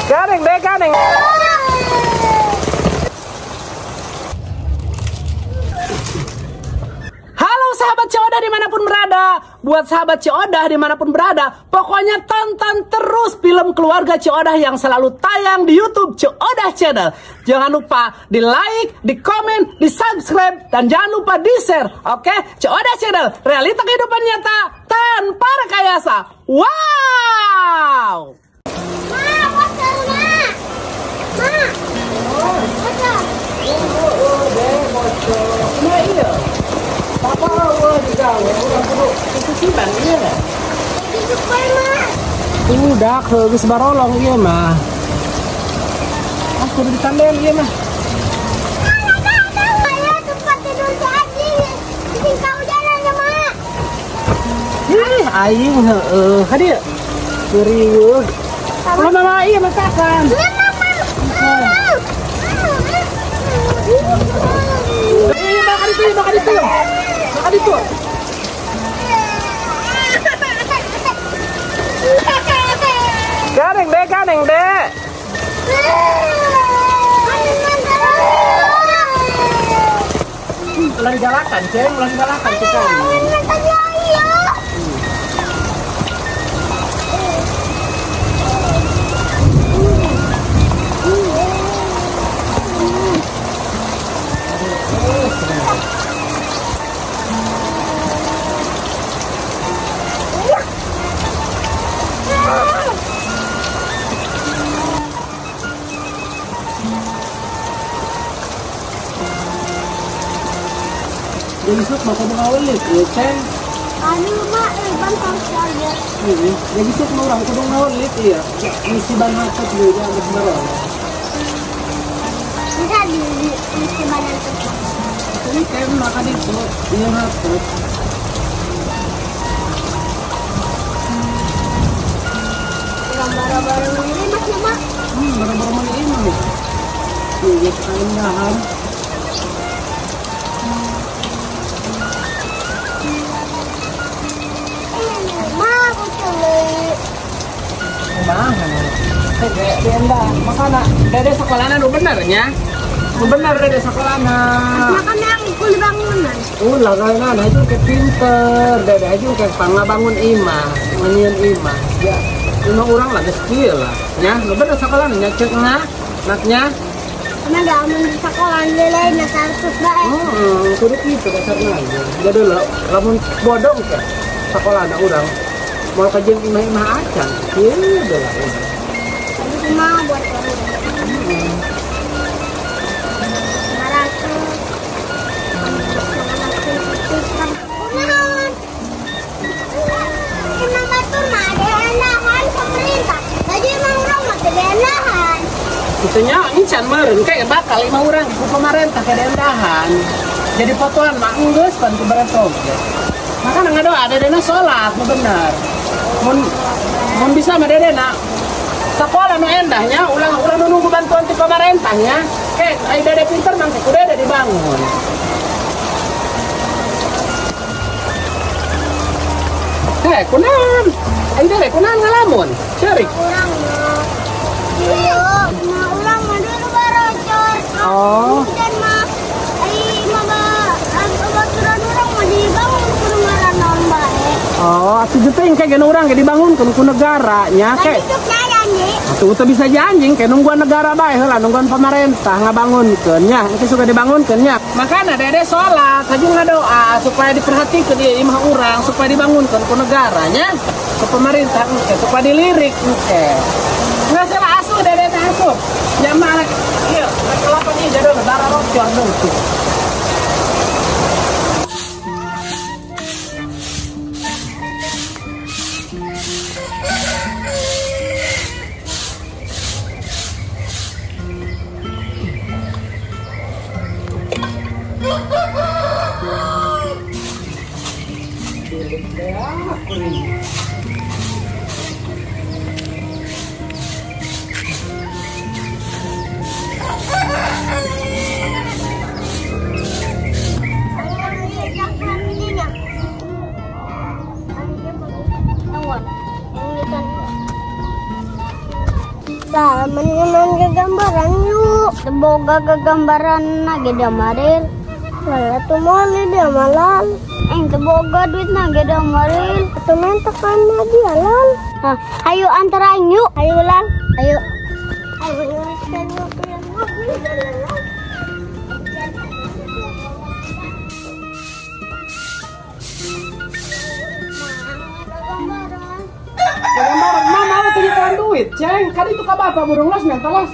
Garing deh, garing. Halo sahabat Ceu Odah dimanapun berada. Buat sahabat Ceu Odah dimanapun berada, pokoknya tonton terus film keluarga Ceu Odah yang selalu tayang di YouTube Ceu Odah Channel. Jangan lupa di like, di komen, di subscribe, dan jangan lupa di share. Oke, Ceu Odah Channel, realita kehidupan nyata tanpa rekayasa. Wow! Papa eueuh digawe urang kudu kusiban ieu lah. Udah geus barolong ieu mah. Ah kudu ditandem ieu mah. Tempat tidur si anjing. Bikin kahujanan ya, Mak. Ih, aing heueuh. Ka dieu. Riweuh. Ulah mama ieu masakan. Ih, makan itu, makan itu. Makan itu. Garing deh, garing deh. Ulah digalakan, Ceng, ulah digalakan kita. Besok bapak mau ngawalik, ya Ceng. Aduh mak, ban saja. Iya, ya besok mau orang kudu ngawalik ya. Isi ban hatut juga geus barolong. Bisa di isi ban hatut. Ini kayak makan itu, iya hatut. Orang baru-baru ini mas ya mak? Baru-baru ini mah. Iya, keindahan. Makana dede sekolahna nu bener nya. Nu bener dede sekolahna. Makana kuli bangunan. Ulah nah itu ke pinter, dede aja ke pangabangun imah, nganyieun imah. Ya, nu urang lah geus kieu lah. Nya, nu bener sekolahna nya ceuk na, naknya. Emang gak aman di sekolah lainnya 100 bae. Heeh, kudu kitu dasarna. Jadi lamun bodong ke sekolahna urang mau kajian imah-imah acan. Kieu lah. Cuma buat kamu. 500. Emang batur mah ada lahan pemerintah. Jadi emang orang mah ada lahan. Itunya encan meureun kayak bakal 5 orang ku pemerintah ke lahan. Jadi potoan mah enggeus pan ku bereto. Maka ngadoa dedena salat nu bener. Mun bisa mah dedena sekolah nu endahnya ulah nunggu bantuan ti pemerintahnya. Kayak ai dede pinter mangke kudu dede dibangun. Heh, kunaon? Ai dede kunaon ngalamun? Ceurik. Urang mah. Iya, mah urang mah dulu barocor. Oh. Dan mah ai mah baturan urang mah dibangun ku negara naon bae. Oh, atuh teuing kayak geuning urang ge dibangunkeun ku negara nya kayak. Atuh teu bisa janjing kayak nungguan negara bae heula, nungguan pemerintah ngabangunkeun nya, engke suka dibangunkeun nya. Makana dede salat, hayu ngadoa supaya diperhatikeun ieu imah urang, supaya dibangunkeun ku negara nya, ku pemerintah engke supaya dilirik engke. Nggak salah asuh dede teh asuh. Nya mah rek ieu rek kelapan ieu jadon bararocor deui. Tah, menyeman gambaran yuk. Teboga gambaran lagi dia maril. Lala tuh moli dia malal. Teboga duit nage dia maril. Atau minta kan dia lal. Hah, ayo antarain yuk. Ayo lal, ayo. Ayo gambaran mama mau tunjukkan duit, ceng. Kan itu ka bapak burung los minta los.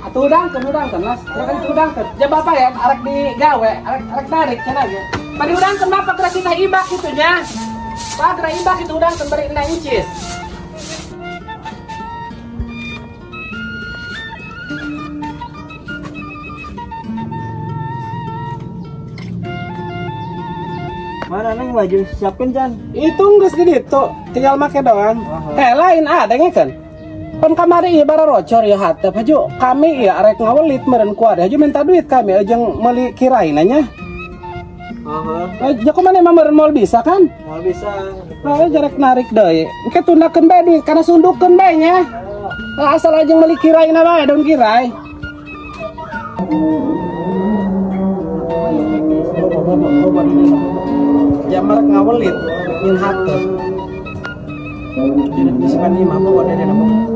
Atuh udangkeun los. Ya kan itu udangkeun. Ya bapak ya arek digawe, arek tarik cenah ge. Bari udangkeun bapak geura kita ibak kitu nya. Pak geura ibak kitu udangkeun bari enda incis. Mana neng baju siapin Jan? Itu geus di ditu, tinggal make doang. Lain ah dengekeun. Pan kamari ieu bararocor ya hatep haju kami ieu arek ngawelit meureun ku ade haju minta duit kami jeung meuli kiraina nya. Heeh. Ja kumaha mah meureun moal bisa kan? Moal bisa. Heeh, jarek narik deui. Engke tundakeun bae duit kana sundukeun bae nya. Asal aja meuli kiraina bae daun kirai. Jamar ngawelit nyin hatep. Jadi disimpan imah bawa dede nama.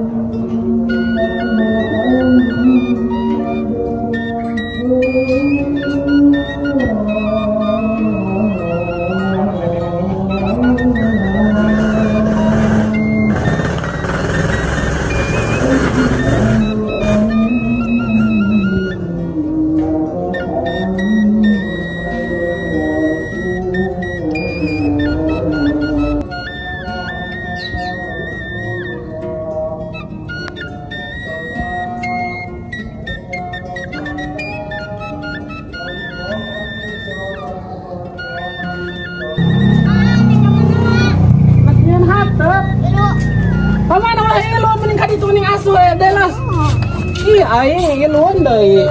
Ih, aing iluan deui.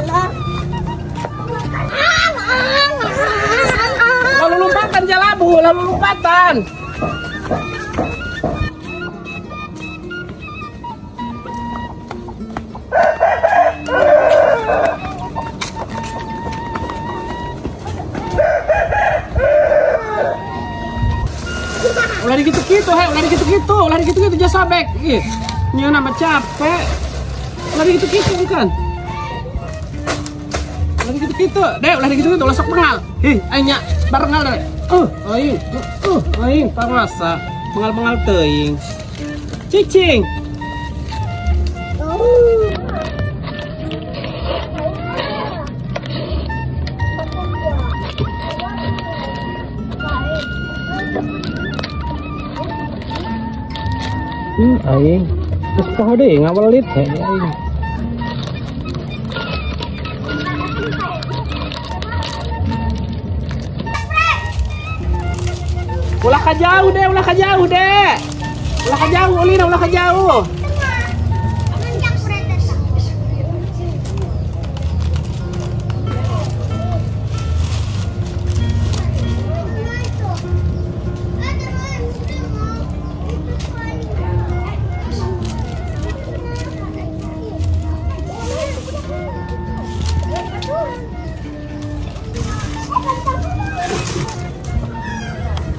Lalu lompatan jalabu, lalu lompatan. Ulah digitu-gitu, hei, ulah digitu-gitu, ulah digitu-gitu jasa sobek. Ih, nyeun nama capek. Ulah digitu-gitu kan. Ulah digitu-gitu, deh, ulah digitu-gitu, ulah sok bengal. Ih, aing nya barengal deh. Aing, aing parasa bengal-bengal teuing. Cicing. Aing terus poho deui ngawelit heh aing. Ulah ka jauh deh, ulah ka jauh deh. Ulah ka jauh ulina, ulah ka jauh.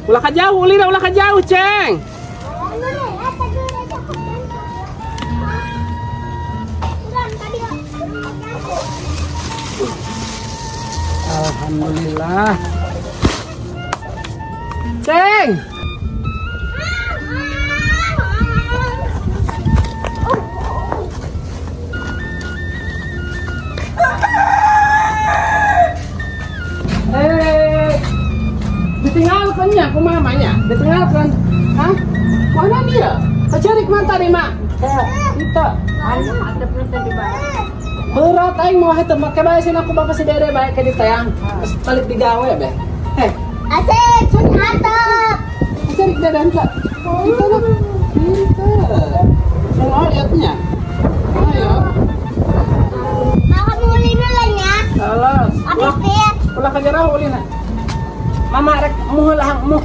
Ulah ka jauh, ulina ulah ka jauh, Ceng. Alhamdulillah. Ceng. Ditinggalkan nya ku mamanya, ditinggalkan. Hah? Mana dia? Kacari kemana tadi, Mak? Itu. Berat aing mau hate make bae sih aku bapak si Dede bae ke ditayang. Terus balik digawe be. Heh. Asik, sun hatep. Kacari Dede enta. Itu lah. Itu. Mau lihatnya. Ayo. Maka mulina lah nya. Alas. Ulah kajarah ulina. Mama rek muh lah muh.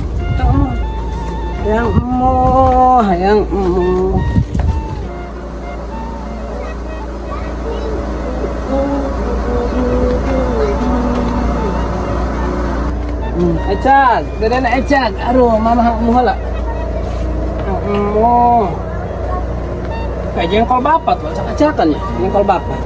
Yang muh, yang muh. Ecag, dede na ecag. Aduh, mama mu heula. Mu. Kayak jengkol bapak tuh, acak-acakan ya, jengkol bapak.